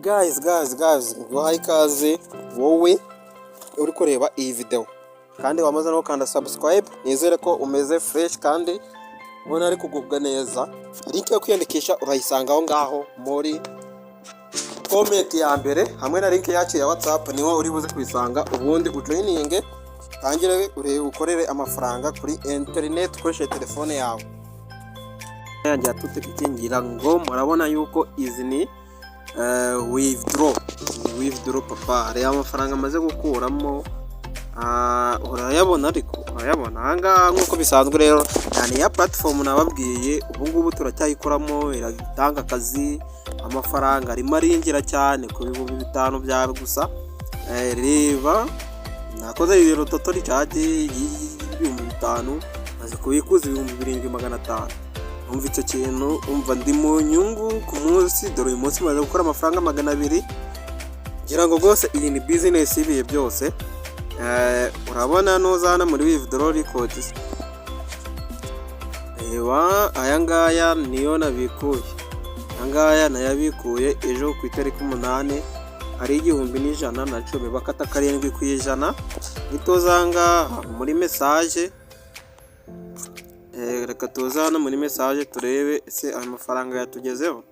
Guys, guys, guys, nguhaye ikaze wowe uri kureba iyi video kandi wamaze no gukanda subscribe. Nizere ko umeze fresh kandi ubona ari kugubwa neza. Link yo kwiyandikisha urayisanga aho ngaho muri comment ya mbere, hamwe na link yacu ya WhatsApp, niho uri buze kubisanga. Ubundi ujoininge, utangire urebe ukorere amafaranga kuri internet ukoresheje telefone yawe. Yanjye yatutekingira ngo murabona yuko izi ni withdraw, ni withdraw papa. Reba amafaranga amaze gukuramo. Urayabona, ariko urayabona ahangaha nk'uko bisanzwe. Rero ni ya platform nababwiye, ubu ngubu turacyayikoramo, iratanga akazi, amafaranga arimo arinjira cyane ku 5000 byawe gusa. Reba, nakoze rero total recharge y'5000, maze kubikuza 7500. Umva icyo kintu, umva, ndi mu nyungu ku munsi. Dore uyu munsi maze gukora amafaranga 200. Ngira ngo rwose iyi ni business y'ibihe byose. Urabona nuza hano muri withdraw records, reba aya ngaya niyo nabikuye, aya ngaya nayabikuye ejo ku itariki 8, ari 1110, bakata 7%. Nituza aha ngaha muri message, reka tuze hano muri message turebe ese aya mafaranga yatugezeho.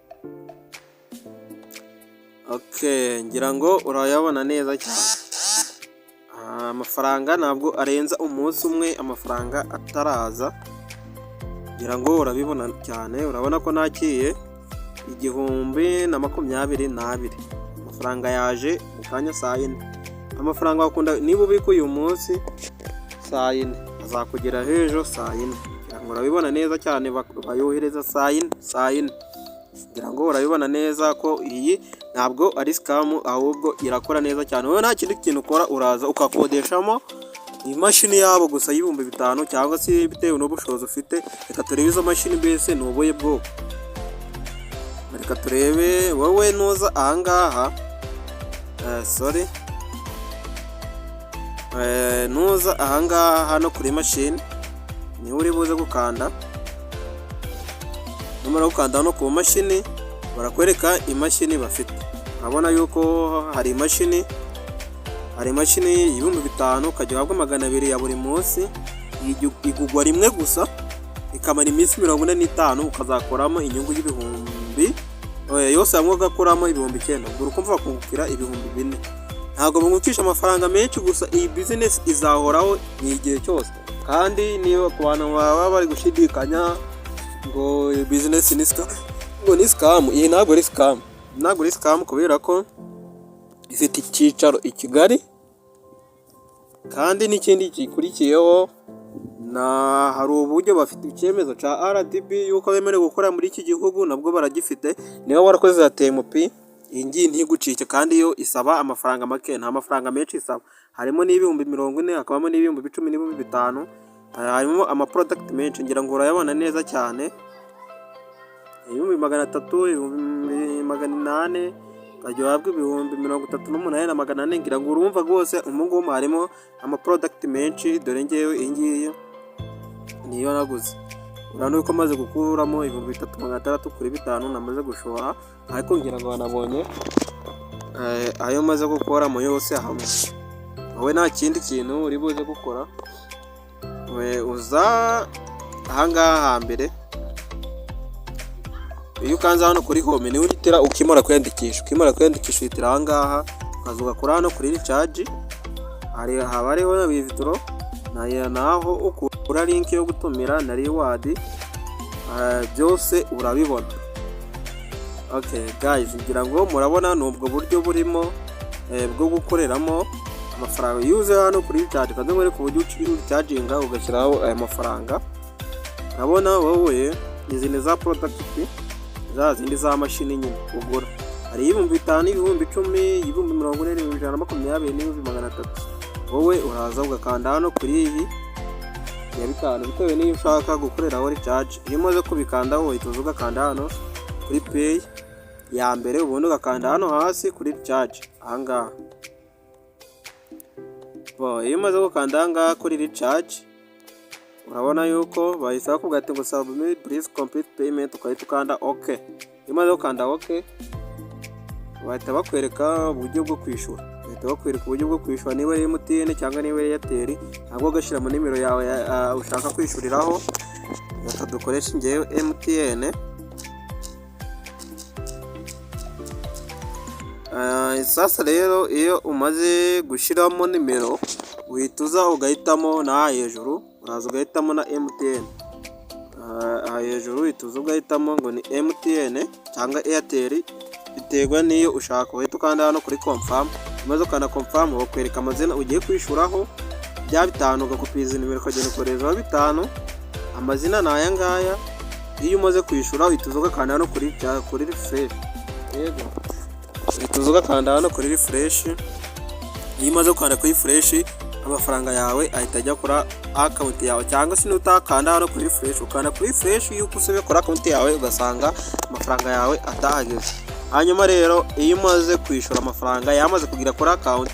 Okay, ngira ngo urayabona neza cyane. Amafaranga ntabwo arenza umunsi umwe amafaranga ataraza. Ngira ngo urabibona cyane, urabona ko nakiye 1022, amafaranga yaje mu kanya saa 4. Amafaranga wakunda niba ubikuye uyu munsi saa 4, azakugeraho ejo saa 4. Ngira ngo urabibona neza cyane, bayohereza saa 4, saa 4. Ngira ngo urabibona neza ko iyi ntabwo ari scam, ahubwo irakora neza cyane. Wowe nta kindi kintu ukora, uraza ukakodeshamo imashini yabo gusa y'5000 cyangwa se bitewe n'ubushobozi ufite. Reka turebe izo mashini mbese ni ubuhe bwoko. Reka turebe. Wowe nuza ahangaha, sorry, nuza ahangaha hano kuri mashini, niho uri buze gukanda. Numara gukanda hano ku mashini, barakwereka imashini bafite. Urabona yuko hari imashini y'5000, ukajya uhabwa 200 ya buri munsi. Igugwa rimwe gusa, ikamara iminsi 45, ukazakuramo inyungu y'ibihumbi yose hamwe, ugakuramo 9000. Ubwo ukumva bakungukira 4000. Ntabwo bungukisha amafaranga menshi gusa, iyi business izahoraho ni igihe cyose. Kandi niba ku bantu baba bari gushidikanya ngo iyi business ni scam, ngo ni scam, iyi ntabwo ari scam, ntabwo ari scam, kubera ko ifite icyicaro i Kigali. Kandi n'ikindi gikurikiyeho na hari uburyo bafite icyemezo cya RDB yuko bemerewe gukora muri iki gihugu, nabwo baragifite. Niba warakoze za TMP, iyi ngiyi ntigucike. Kandi yo isaba amafaranga make, nta mafaranga menshi isaba. Harimo n'40,000, hakabamo n'10,000, n'5000. Harimo amaproduct menshi, ngira ngo urayabona neza cyane: 300,000, 800,000, ukajya uhabwa 38,400. Ngira ngo urumva rwose, ubu ngubu harimo amaproduct menshi. Dore ngewe iyi ngiyi niyo naguze. Urabona ko maze gukuramo 3600 kuri bitanu namaze gushora, ariko ngira ngo wanabonye ayo maze gukuramo yose hamwe. Wowe nta kindi kintu uri buze gukora, uza ahangaha hambere. Iyo ukanze hano kuri home, niho uhitira ukimara kwiyandikisha. Ukimara kwiyandikisha, uhitira ahangaha, ukaza ugakora hano kuri recharge, haba hariho na withdraw, naho ukura link yo gutumira na reward, byose urabibona. Okay guys, ngira ngo murabona ni ubwo buryo burimo bwo gukoreramo amafaranga. Iyo uze hano kuri recharge, kandi nkwereke uburyo ucharginga ugashyiraho aya mafaranga. Urabona wowe izi ni za product, za zindi za mashini nyine ugura. Hari 5000, 10,000, 40,000, 120,000 n'300,000. Wowe uraza ugakanda hano kuri iyi ya bitanu, bitewe n'iyo ushaka gukoreraho recharge. Iyo umaze kubikandaho, uhita uza ugakanda hano kuri pay ya mbere, ubundi ugakanda hano hasi kuri recharge ahangaha. Iyo umaze gukanda ahangaha kuri recharge, urabona yuko bahise bakubwira ati ngo "Submit, please complete payment", ugahita ukanda OK. Iyo umaze gukanda OK, Bahita bakwereka uburyo bwo kwishyura, bahita bakwereka uburyo bwo kwishyura, niba ari MTN cyangwa niba ari Airtel, ntabwo ugashyiramo nimero yawe ushaka kwishyuriraho. Reka dukoreshe ngewe MTN. Sasa rero, iyo umaze gushyiramo nimero, uhita uza ugahitamo n'aha hejuru, uraza ugahitamo na MTN. Aha hejuru uhita uza ugahitamo ngo ni MTN cyangwa Airtel, biterwa n'iyo ushaka. Uhita ukanda hano kuri confirm. Umaze gukanda confirm, bakwereka amazina ugiye kwishyuraho bya 5, ugakopiza nimero, ukagenda ukoherezaho 5. Amazina ni aya ngaya. Iyo umaze kwishyura, uhita uza ugakanda hano kuri refresh. Yego, uhita uza ugakanda hano kuri refresh. Iyo umaze gukanda kuri refresh, amafaranga yawe ahita ajya kuri account yawe, cyangwa se nutakanda hano kuri refresh, ukanda kuri refresh yuko usubiye kuri account yawe, ugasanga amafaranga yawe atahageze. Hanyuma rero, iyo umaze kwishyura, amafaranga yamaze kugera kuri account,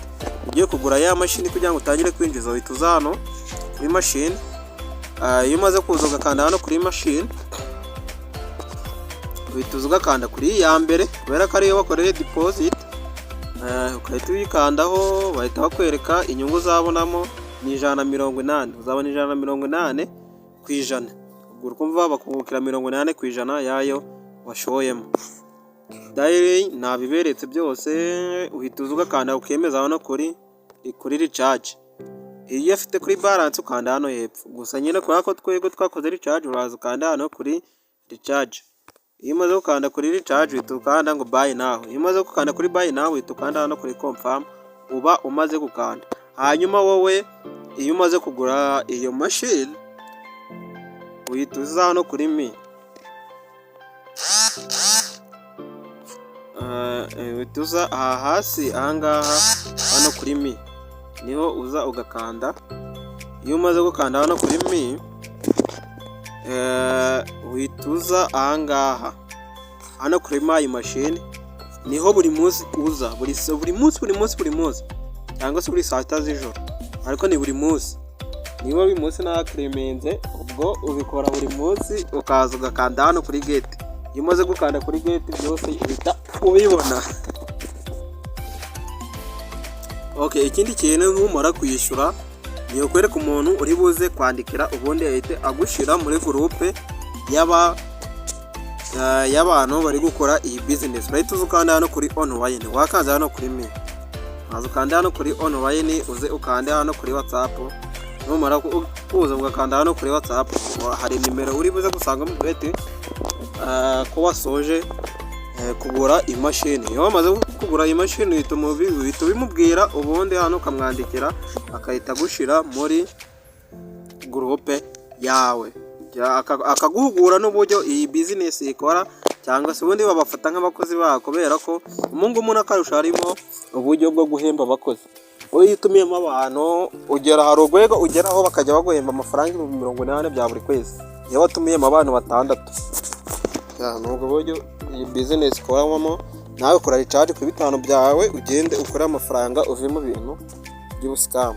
ugiye kugura ya mashini kugira ngo utangire kwinjiza, uhita uza hano kuri mashini. Iyo umaze kuza ugakanda hano kuri mashini, uhita uza ugakanda kuri iyi ya mbere, kubera ko ariyo wakoreye deposit, ugahita uyikandaho. Bahita bakwereka inyungu uzabonamo ni 180. Uzabona 180%. Ubwo urikumva bakungukira 80% yayo washoyemo. Daily nabiberetse byose. Uhita uza ugakanda, ukemeza hano kuri recharge. Iyo afite kuri balance, ukanda hano hepfo. Gusa nyine kubera ko twebwe twakoze recharge, uraza ukanda hano kuri recharge. Iyo umaze gukanda kuri recharge, uhita ukanda ngo buy now. Iyo umaze gukanda kuri buy now, uhita ukanda hano kuri confirm, uba umaze gukanda. Hanyuma wowe iyo umaze kugura iyo mashini, uhita uza hano kuri me, uhita uza aha hasi, ahangaha hano kuri me, niho uza ugakanda. Iyo umaze gukanda hano kuri me, uhita uza ahangaha hano kuri my machine. Niho buri munsi uza, buri munsi, buri munsi, buri munsi, cyangwa se buri saa 6 z'ijoro, ariko ni buri munsi. Niba buri munsi nakiriminze, ubwo ubikora buri munsi, ukaza ugakanda hano kuri get. Iyo umaze gukanda kuri get, byose uhita ubibona. Okay, ikindi kintu, numara kwishyura, ni ukwereka umuntu uri buze kwandikira, ubundi ahite agushyira muri groupe y'abantu bari gukora iyi business. Urahita uza ukanda hano kuri online. Wakaza hano kuri me, waza ukanda hano kuri online, uze ukande hano kuri WhatsApp. Numara kuza ugakanda hano kuri WhatsApp, hari nimero uri buze gusangamo ati ko wasoje kugura imashini. Iyo wamaze kugura imashini, uhita ubimubwira, ubundi hano ukamwandikira, agahita agushyira muri groupe yawe, akaguhugura n'uburyo iyi business ikora, cyangwa se ubundi babafata nk'abakozi babo, kubera ko ubu ngubu n'akarusho harimo uburyo bwo guhemba abakozi. Iyo utumiyemo abantu, ugera hari urwego ugeraho bakajya baguhemba amafaranga 80,000 bya buri kwezi, iyo watumiyemo abantu batandatu. Ni ubwo buryo iyi business ikoramo. Nawe kora recharge kuri 5 byawe, ugende ukore amafaranga, uve mu bintu by'ubuscam.